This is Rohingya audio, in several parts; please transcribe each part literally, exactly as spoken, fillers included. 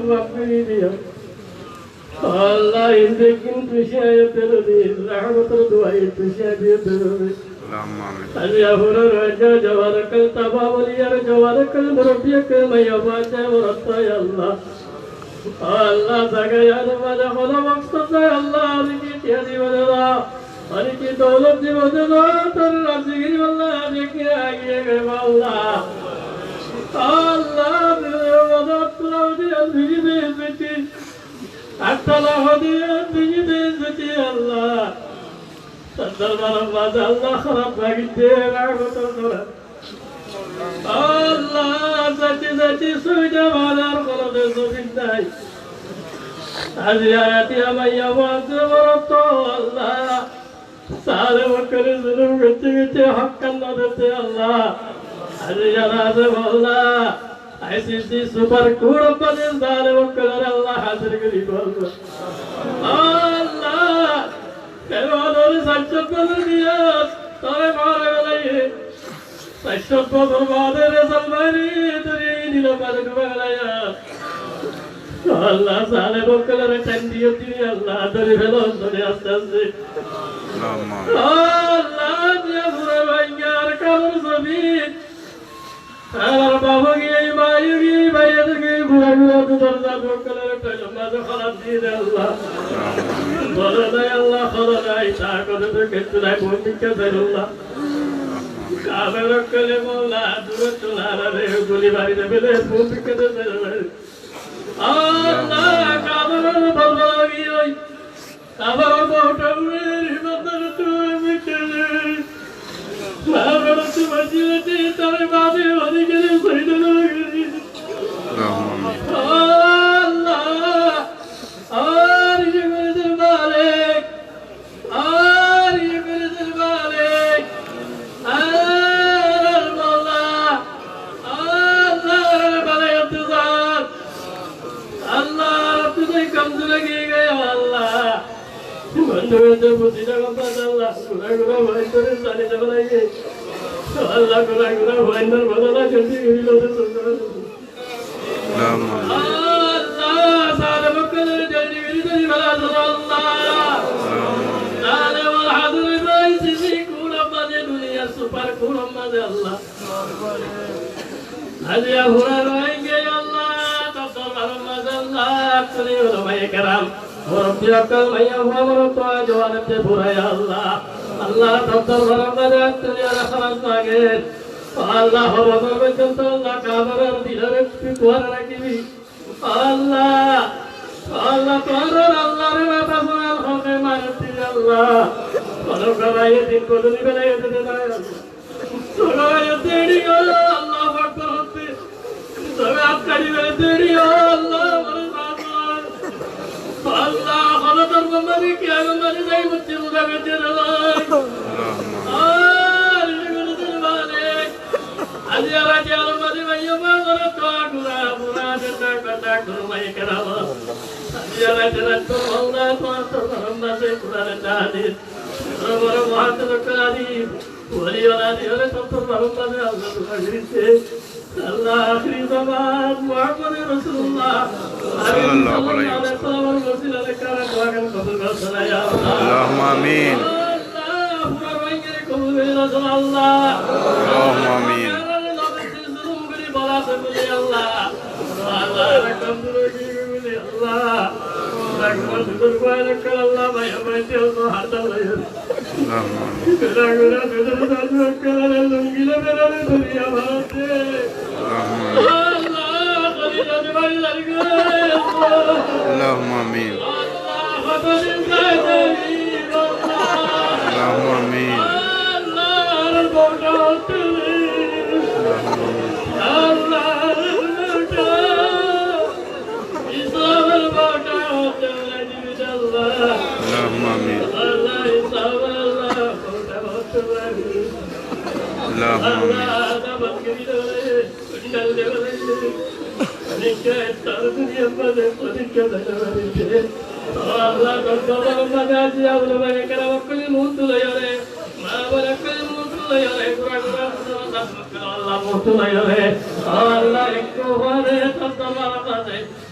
maaf gorí diyo. Allah, in beggún tui ciyá diyo de, rahmotor duwa tui ciyá diyo de. اللهم آمين. Aijja fura Rohingya juwan ókkol, tamam duniyar juwan ókkol, murubbi ókkol, maiyafuwa asé, morotfuwa asé, ya Allah. Allah, zaga iyanor maze hono maksod nai, Allah, añáre ki diya diba de Allah? Añáre ki doulot diba de Allah? Tor razi gori Allah, añáre ki agiye gaiba Allah? Allah, dil maze añára biji de, biji de, biji de. Attala hodi biji de, biji de, Allah. Tor dorbar or maze Allah, horaf magi de, rahmotor horaf. Allah, zaiti zaiti sóida bazar, hono de zobin nai. Aijja rati amaiya bazar, Allah. Zalem ókkole zulum goitte goitte hok no dite Allah. Aijja razi Allah. I C C super court or maze zalem ókkolore Allah hazir gori dibo Allah. Allah, Fir'aunore sair cót bosór diyé, tore mari félaiye. Sair cót bosór bade Resol báire dóri Nilor maze dúbai félaiye. Allah, zalem ókkolore tandi diyé Allah, dóri félo, dóri aste aste. اللهم آمين. Allah, diya fura Rohingyar Kador zobin. Añárar baf ókkol, ma ókkol, bái ókkol, gura gura dudor zat ókkolore tolor maze horaf di de Allah. Bolo nai Allah, holo nai, takote to kessú nai, bom bikká de Allah. Kafer ókkole molla, dure tula re, guli mari de bele, bom bikká de Allah. Allah, kafer ókkol bol bol ói, abar bouta buri, iman dor tu bikká de. Abar tu baci baci, tare babe, bari gere, sóida no gere. اللهم آمين. Allah, añáre ki gori dir Malik? Añáre ki gori dir Malik? Añárar Molla, añárar bala intezar. Allah, tui kamzur ói giyé, Allah. Bondú bondú buzí na gom, Allah. Gura gura bái dóri zali zaba lage. Allah, gura gura bái dóri bodola joldi gori lo de. اللهم آمين. Allah, zalem ókkolore joldi gori dóri fela de Allah. Zalem ókkol hazir óibo, I C C court or maze, duniyar super court or maze Allah. Aijja fura Rohingya Allah, tor dorbar or maze Allah, tui ulamaye keram, murubbi ókkol, maiyafuwa, morotfuwa, juwan ókkol, fura Allah. Allah, tor dorbar or maze tui añárar horaf magi. Allah, hobor foijjonto Allah, kaferor dilore tui kuwara rakibi. Allah, Allah, tuáñrar Allahr personal hoke mari di Allah. Hono gabaye din bodoli félaiye de Allah. Hono gabaye deri Allah, Akbar hote. Hono gabaye deri Allah, mari di Allah. Allah, hono dorbar mari, kiyamot mari, zai mutti muda bete Allah. Ar ini guru din malik. Aijja rati añárar maze maiyafuwa, morotfuwa, gura gura, janda ganda, ulamaye keram. Aijja rati rati Allah, tuáñr dorbar or maze Kuran ar hadis, boro boro muhaddis ókkol, alim, wali Allah, diyore tor dorbar or maze Allah dua goijje. Allah, ahéri zaman Muhammad Rasulullah صلى الله عليه وسلم. Sallallahu alaihi wasallam or wasila re kara dua gan kobul goro, ya Allah. اللهم آمين. Allah, fura Rohingyare kobul goro, ya Allah. اللهم آمين. اللهم آمين. اللهم آمين. اللهم آمين. اللهم آمين. اللهم آمين. اللهم آمين. اللهم آمين.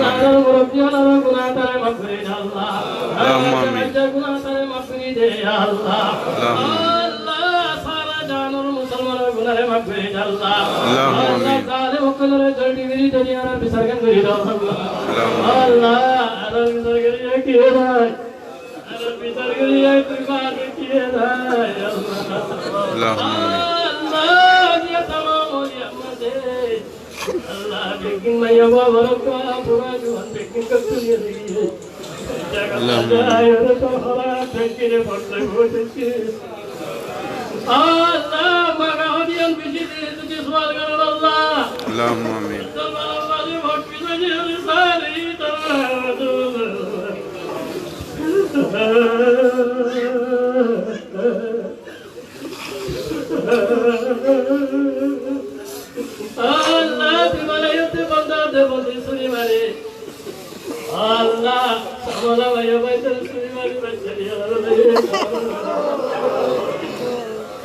Allah, añárar murubbi ókkolor guná taré maf gorí de Allah. Allahumma amin. Guná taré maf gorí de Allah. Allahumma amin. Allah, sára jahanor musolmanor guná re maf gorí de Allah. Allahumma amin. Allah, zalem ókkolore zoldi gorí de añárar bisar gán gorí de Allah. Allahumma amin. Allah, añárar bisar gorí de ki hoó? Añárar bisar gorí de ki hoó? Allah. Allahumma amin. Allah, ye tamam awliya Allah, beggín maiya baba, fura juwan beggín kottu niye giyé. Allahumma amin. Allah, maga hodiyan beci de, tui sual goron Allah. Allahumma amin. Allah, tui bálaiyótte banda de bandi suri mare. Allah, samala báiya báitor suri mare, báitor suri mare.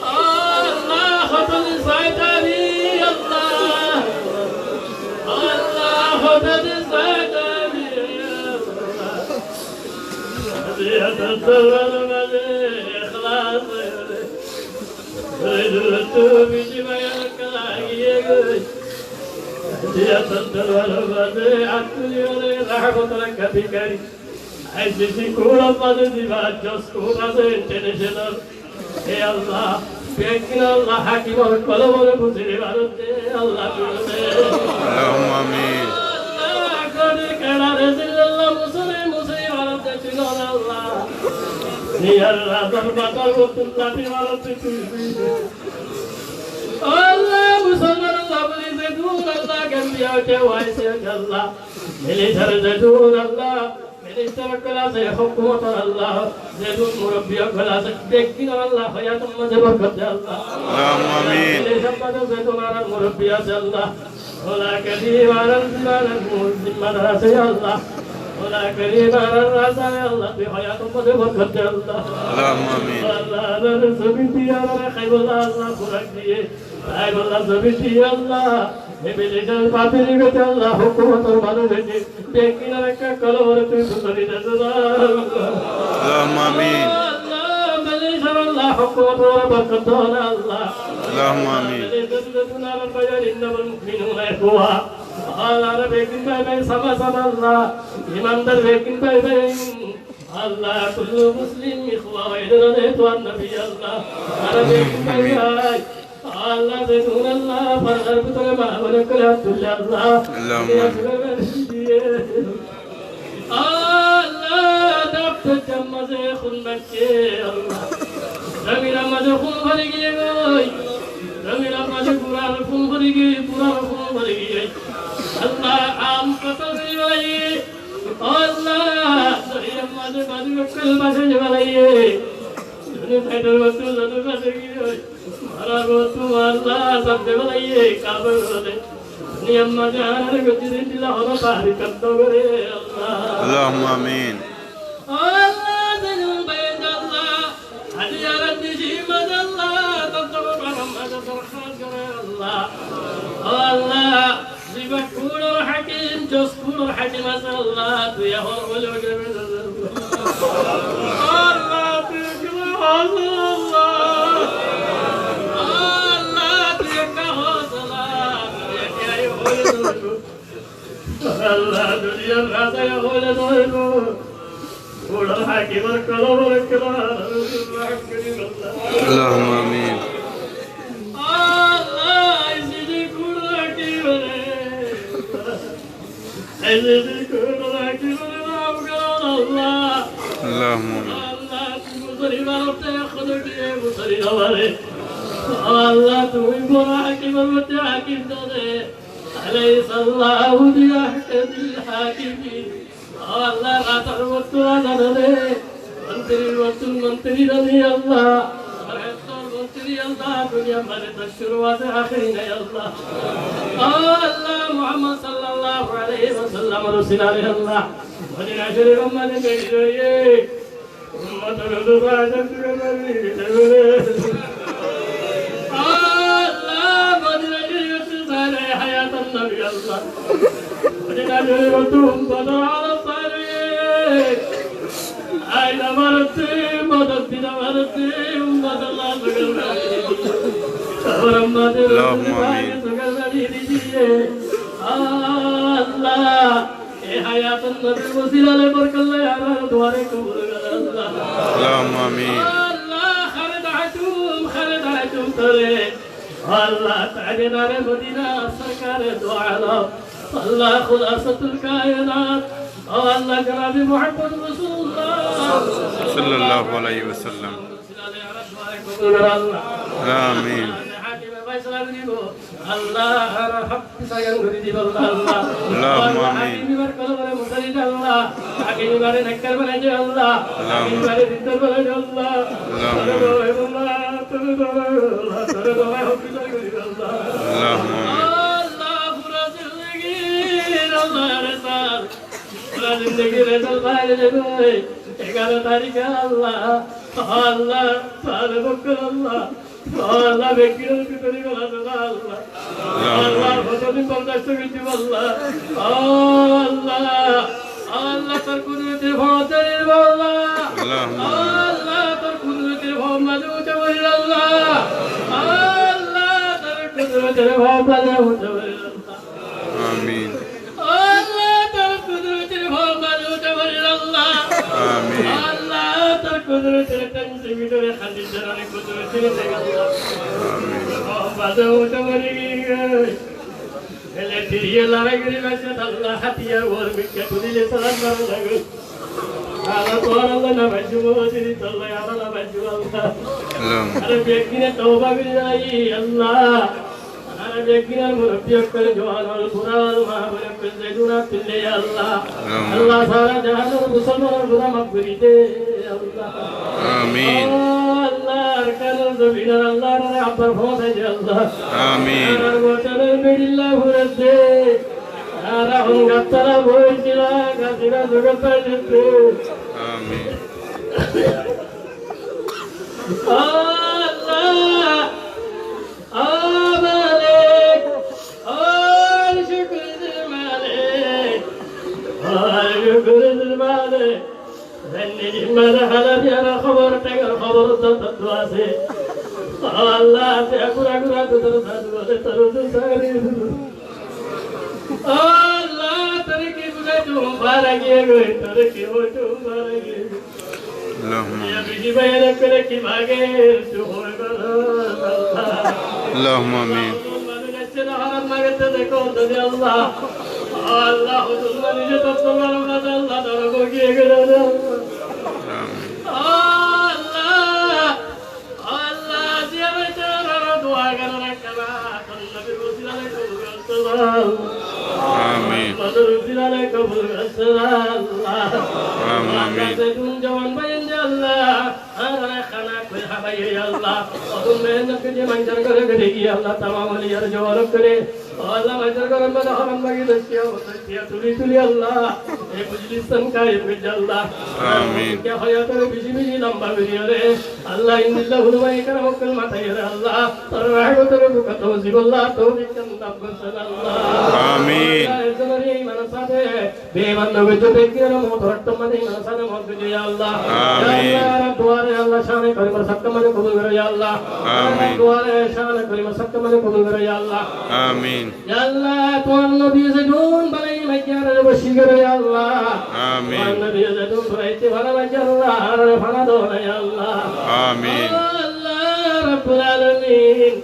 Allah, hoto din saitari, Allah. Allah, hoto din saitari, Allah. Ziyarot dorbar maze ikhlas óiye de. Dui durud tu beci bayan kara giye goi. Ziyarotor dorbar maze atturi ókkol rahmotor ekka bikari. I C C court maze diba, judge court asé international. E Allah, beggín Allah, hakimor kolbore buzí dibar de Allah, tui de. Allahumma amin. Allah, gori kara rezil Allah, musuri musuri dibar de tui de Allah. Duniyar razar matar uore tui de Allah, tui de. Allah, musolman Allah, buli ze dur Allah, Gambia óite, waise óite Allah. Ministar zedún Allah, ministar ókkol asé, hókumotor Allah, zedún murobbi ókkol asé, beggúnor Allah, hayator mazé borkot de Allah. Allahumma amin. Ministar mazé zedún añárar murobbi asé Allah, Mawla Karim añárar zimmadar, zimmadar asé Allah, Mawla Karim añárar raza Allah, tui hayator mazé borkot de Allah. Allahumma amin. Allah, añárar zobin diye, añárar háibolla Allah, burak diye, háibolla zobin diye Allah, e bilejar fátir gotte Allah, hókumotor manúic ókkol, beggúnor ekká kolob ore tui buzori de Allah. Allahumma amin. Allah, bilejar Allah, hókumotor borkot de Allah. Allahumma amin. Bilejar zedún añárar bái, innamal mu'minuna ikhwa. Allah, añára beggún bái bái, sama sama Allah, imandar beggún bái bái. Allah, kullu muslim ikhwa, e dóronor tuáñr nobi Allah. Añára beggún bái bái. Allah, zedún Allah, fardar bútore ma bóin ókkole hát tulle Allah. Allahumma amin. Allah, daftor mazé hún bóiye Allah. Zominor mazé hún fori giyé goi. Zominor mazé burar hún fori giyé, burar hún fori giyé. Allah, am kotó giyé goi. Allah, zominor mazé manúic ókkol báci félaiye. Zoni saidor mazé zoni báci giyé goi. Añárar bóut Allah, sab de félaiye, kafer ókkole. Duniyar mazé añárar gojjé de dilla hono tahrikot no gore, Allah. Allahumma amin. Allah, zedún bái Allah, aijja añárar dec mazé Allah, tor dorbar mazé dorhas gore, Allah. O Allah, Ziba kuçor hákim, jos kuçor hákim asé Allah, tui ehón bóli ói zabe Allah. Allah, tui ekká hoó Allah. Allah, tui ekká hoó Allah. Tui ekká hoó Allah. Allah, duniyar raza ehón bóli ói zabe. Kuçor hákimor kolob ore ekká. Allahumma amin. Allah, aijja de kuçor hákimore, aijja de kuçor hákimore maaf goro Allah. Allahumma amin. Allah, tui buzori faro de, ekká de buzori no fare. Allah, tui boro hákimor moto hákim de. Alaysa Allahu bi ahkamil hakimin. O Allah, razar bottu raza no de, montirir bottu montiri no de Allah. Ar ettór montiri Allah, duniyar maze to cúru asé, ahéri nai Allah. O Allah, Muhammad sallallahu alaihi wasallamor usilare Allah, Modina Corifor maze beci roiye ummotor uzu faidar sugar bari. Allah, Modina Corifor uzu faidar hayator nobi Allah. Modina Corifor uzu ummotor halot faidar. Aina marotte, modot dina marotte, ummotor Allah sugar bari. Allahumma amin. Sugar bari diye. Allah. E hayator nobir usilare borkot loi añárar duare kobul goro Allah. Allahumma amin. Allah, hare daháitum, hare daháitum tore. Allah, tajinare Modina sorkare do alom. Allah, khulasatul kainat. O Allah, janabe Muhammad Rasulullah sallallahu alaihi wasallam. Amin. Allah, añárar hak fisaiyan gori diba Allah. Allahumma amin. Hakim ibare kolob ore musari de Allah. Hakim ibare nekkar banai de Allah. Allahumma amin. Hakim ibare diddar banai de Allah. Allahumma amin. Allahumma amin. Allah, pura zindegi Allah, añáre sar. Pura zindegi result faile de bái. Egaro tarik Allah. Allah, sale bokkol Allah. Allah, beggúnor bútore gala dila Allah. Allahumma amin. Allah, hoto din bordasto gori diba Allah. Allah, Allah, tor kudurotir fóñt dóri diba Allah. Allahumma amin. Allah, tor kudurotir fóñt maze uñca gori diba Allah. Allah, tor kudurotir fóñt maze uñca gori diba Allah. Amin. Allah, tor kudurotir fóñt maze uñca gori diba Allah. Amin. Allah, tor kudurotir fóñt maze uñca gori diba Allah. Amin. Fóñt maze uñca gori diba. Ele tiriye lorai gori baiccé Allah, hatiyar uore mikká tulile salam gora lage. Allah, tuáñr Allah na baiccé, mojidi tolla Allah na baiccé Allah. Allahumma. Are beggúne toba gori zai Allah. Beggúnor murubbi ókkol, juwan ókkol, bura ókkol, maa bóin ókkol, ze guná goijjé ya Allah. Amin. Allah, sára jahanor musolmanor guná maf gorí de, ya Allah. Amin. Ó Allah, Arkanor zobinor Allah, añárar abbar fóñsai de Allah. Amin. Añárar wotonor bedilla fúrai de. Añára hon gattala boiccílam, gattala zogat fai de. Amin. Ó Allah, ó Malik, ó Arshul Kursir Malik, ó Arshul Kursir Malik. Zendigi mane hála diyar hóbor, tengor hóbor zot asé. Ó Allah, ze gura gura dudor zat bole, tor zat sari. Ó Allah, tore ki buzaitum, fara giyé goi, tore ki hoitum, fara giyé goi. Allahumma amin. Allahumma amin. Amin. Allah, Allah, ziyarat ora dua gana rakana, nabir wasila le kabul gor. Amin. Muhammador wasila le kabul gor, Allah. Allahumma amin. Ze dun juwan bái de Allah, añára khana koi hábai, ya Allah. Odun mehnot gori manjor gori gori, ya Allah, tamam awliya ar juwan ókkole. Ó Allah, manjor gorór maze horon bagi dostiya, dostiya tuli tuli Allah, e mojlis san kayem goijjó Allah. Amin. Ke hayatore beci beci lamba goríyore, Allah, endilla ulama keram ókkol mataiyore Allah, tor rahmotore bukot tawsif Allah, toufik dan goro Allah. Amin. Allah, ezonore iman sáte beiman no goijjó, beggúnore moutor sómot iman sáte mot goijjó, ya Allah. Amin. Ya Allah, añárar duare Allah, shane karimor sódka maze kabul goro, ya Allah. Amin. Añárar duare shane karimor sódka maze kabul goro, ya Allah. Amin. Ya Allah, tuáñr nobi ze dun banai maze añárare boshí goro, ya Allah. Amin. Tuáñr nobi ze dun banaite bana maze Allah, añárare fana do na, ya Allah. Amin. Ó Allah Rabbul Alamin,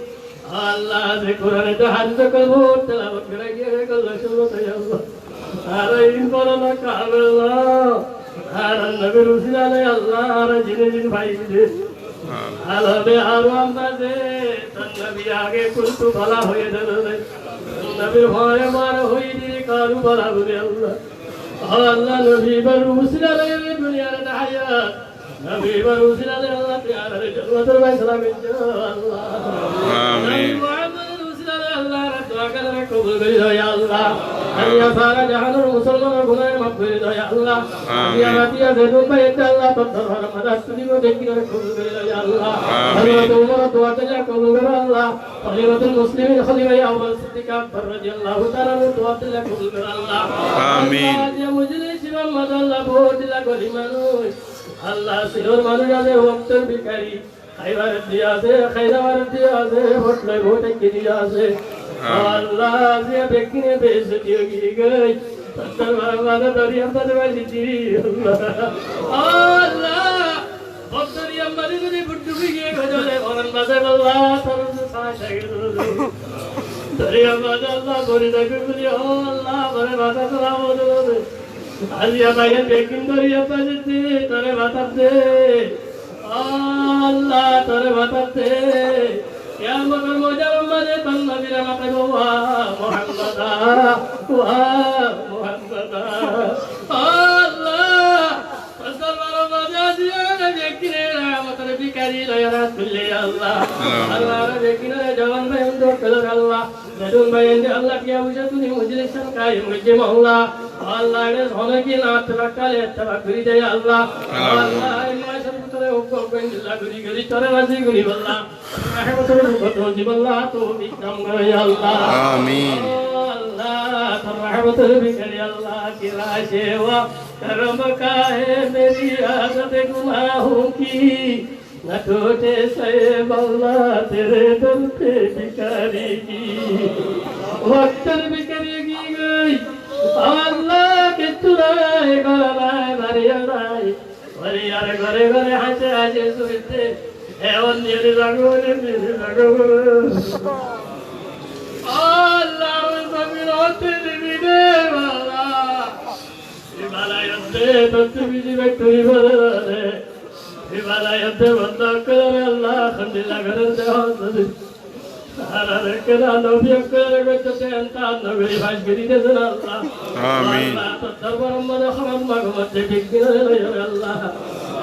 Allah, ze Kuran ot hadis ókkol bout telawot gora giyé, ókkol shunno, ya Allah. Añára in fora no, kamil no. Añára nobir wasila loi Allah, añára zindagi faiyí de. Amin. Alome arwah maze tor nobi age kuntu bala hoiye de, nobir fore mara hoiye de, karu bala buli Allah. Ó Allah, nobi ibar wasila loi duniyar hayat Nobi ibar wasila loi Allah, tuñí añáre jonnotor faisala goijjó, Allah. Amin. Nobi Muhammador wasila loi Allah, añárar dua gán ore kobul gorí lo, ya Allah. Amin. Añára sára jahanor musolmanor guná maf gorí lo, ya Allah. Amin. Añára bátiya ze dun bái de Allah, tor dorbar maze tuli lo, deki ore kobul gorí lo, ya Allah. Amin. Hazrat Umar dua dile kobul gorí, Allah. Khalifatul Muslimin, Khalifa Awwal Siddiq Akbar radiyallahu taala anhu dua dile kobul gorí, Allah. Amin. Allah, aijja mojlis ibar maze Allah, bout dilla gorib manúc. Allah, sinor manúc asé, woktor bikari, háibar diya asé, háibar diya asé, hotel ot boi táikke diya asé. Amin. Allah, aijja beggúne bezzoti ói giyé goi. Tor dorbar maze doriya maze bázi di, Allah. Allah, tor doriya maze zodi búk dhubi giyé goi, tóile oran maze Allah, tor sai sai giyé. Doriya maze Allah, bori táikke buli, ó Allah, amare báza de, Allah. Aijja bái beggún doriya maze de, tore báza de. Ó Allah, tore báza de. Kiyamotor moidanor maze tor nobire mataibo, "Wa Muhammada, wa Muhammada." Ó Allah, tor dorbaror maze aijja añára beggúne rahmotor bikari loi aiyóre, Allah. Amin. Allah, añára beggúne juwan bái ókkol, Allah. Ze dun bái de Allah, tiya foisa tuli mojlis san kayem goijjé, Maula. Allah, ere hono ki na ettefak táile ettefak gorí de, Allah. Amin. Allah, ei maicor bútore uggwá uggwá endilla gorí gorí tore razi gorí, Allah. Rahmotor bútore tole dibo, Allah, toufik dan goro, ya Allah. Amin. Ó Allah, tor rahmotor bikari, Allah, ki raze wa karam kahe meri adat gunaho ki. نہ ٹوٹے سر مولا تیرے در پہ بھکاری کی۔ وقتر بھکاری کی گئی۔ اللہ کے چرائے گھر آئے بھر آئے۔ بھر آئے گھر گھر ہنسے ہنسے سنتے۔ اے بندے رگو نے میرے رگو۔ اللہ زمین ہوتے بھی دے والا۔ Ibála yadde tottu biji betturi bodolore. Ibála yadde banda ókkolore Allah khandilla gorer de hon dori. Añára ekkena nobi ókkolore goijjó de, entaán nogori fas gori de Allah. Amin. Allah, tor dorbar maze hórmat mago, maze bigin ói giyé Allah.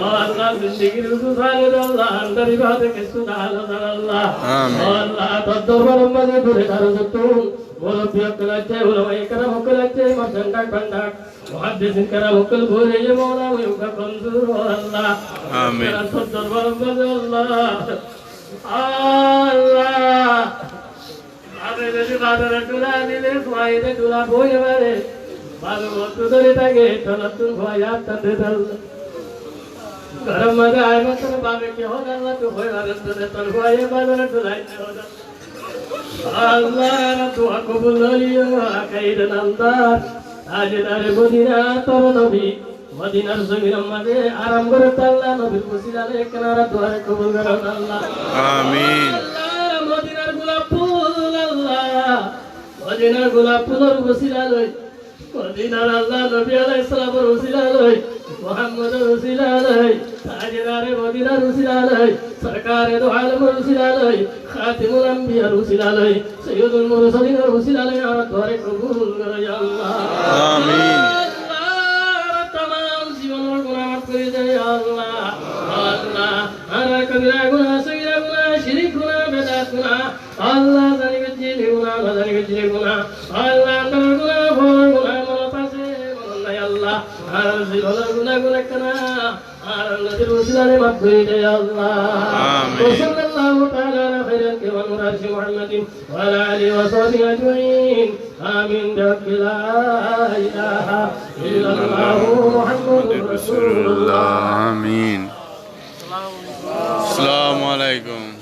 Ó Allah, zindigir uzu sale de Allah, andari bade kessú dahá no zar Allah. Amin. Ó Allah, tor dorbar maze dure daraze tún murobbi ókkol aiccé, ulamaye keram ókkol aiccé, marjan dhak, ban dhak, muhaddisin keram ókkol bóli, e Moula, mui uggwá komzur, ó Allah. Amin. Ekkena tor dorbar maze Allah. Allah! Bafe zodi bazaror dhula anile, fuaye de dhula boi no fare. Bafe ottu dóri táke, tolottún fuaye át tan de Allah. Gorom maze ai matro bafe ki hoó Allah, tui hoi faros de, tor fuaye bazaror dhula ainne hoó Allah. Allah, añárar dua kobul goijjó, Akaye Namdar, Tajidare Modina, tor nobi Modinar zominor maze aram gorer Allah, nobir usila loi ekkena añárar duare kobul gorón Allah. Amin. Allah, Modinar gulap ful Allah, Modinar gulap fulor usila loi, Modinar Allah, nobi alaihissalamor usila loi, Muhammador usila loi, Tajidare Modinar usila loi, Sorkare do alamor usila loi, Khatimul Anbiyar usila loi, Sayyidul Mursalinor usila loi añárar duare kobul goró, ya Allah. Amin. Allah, añárar tamam zibonor guná maf gori de, ya Allah. Allah, añárar kabira guná, sagira guná, cirik guná, bedat guná, Allah, zani goijjí de guná, no zani goijjí de guná, Allah, andarar guná, foror guná, monot asé, monot nai, Allah, añárar zibonor guná guná ekkena añárar nobir usila loi maf gori de, ya Allah. Amin. وصلى الله تعالى على خير الخلق ونور عرش محمد وعلى آله وصحبه أجمعين. آمين بحق لا إله إلا الله محمد رسول الله. Amin. Assalamu alaikum.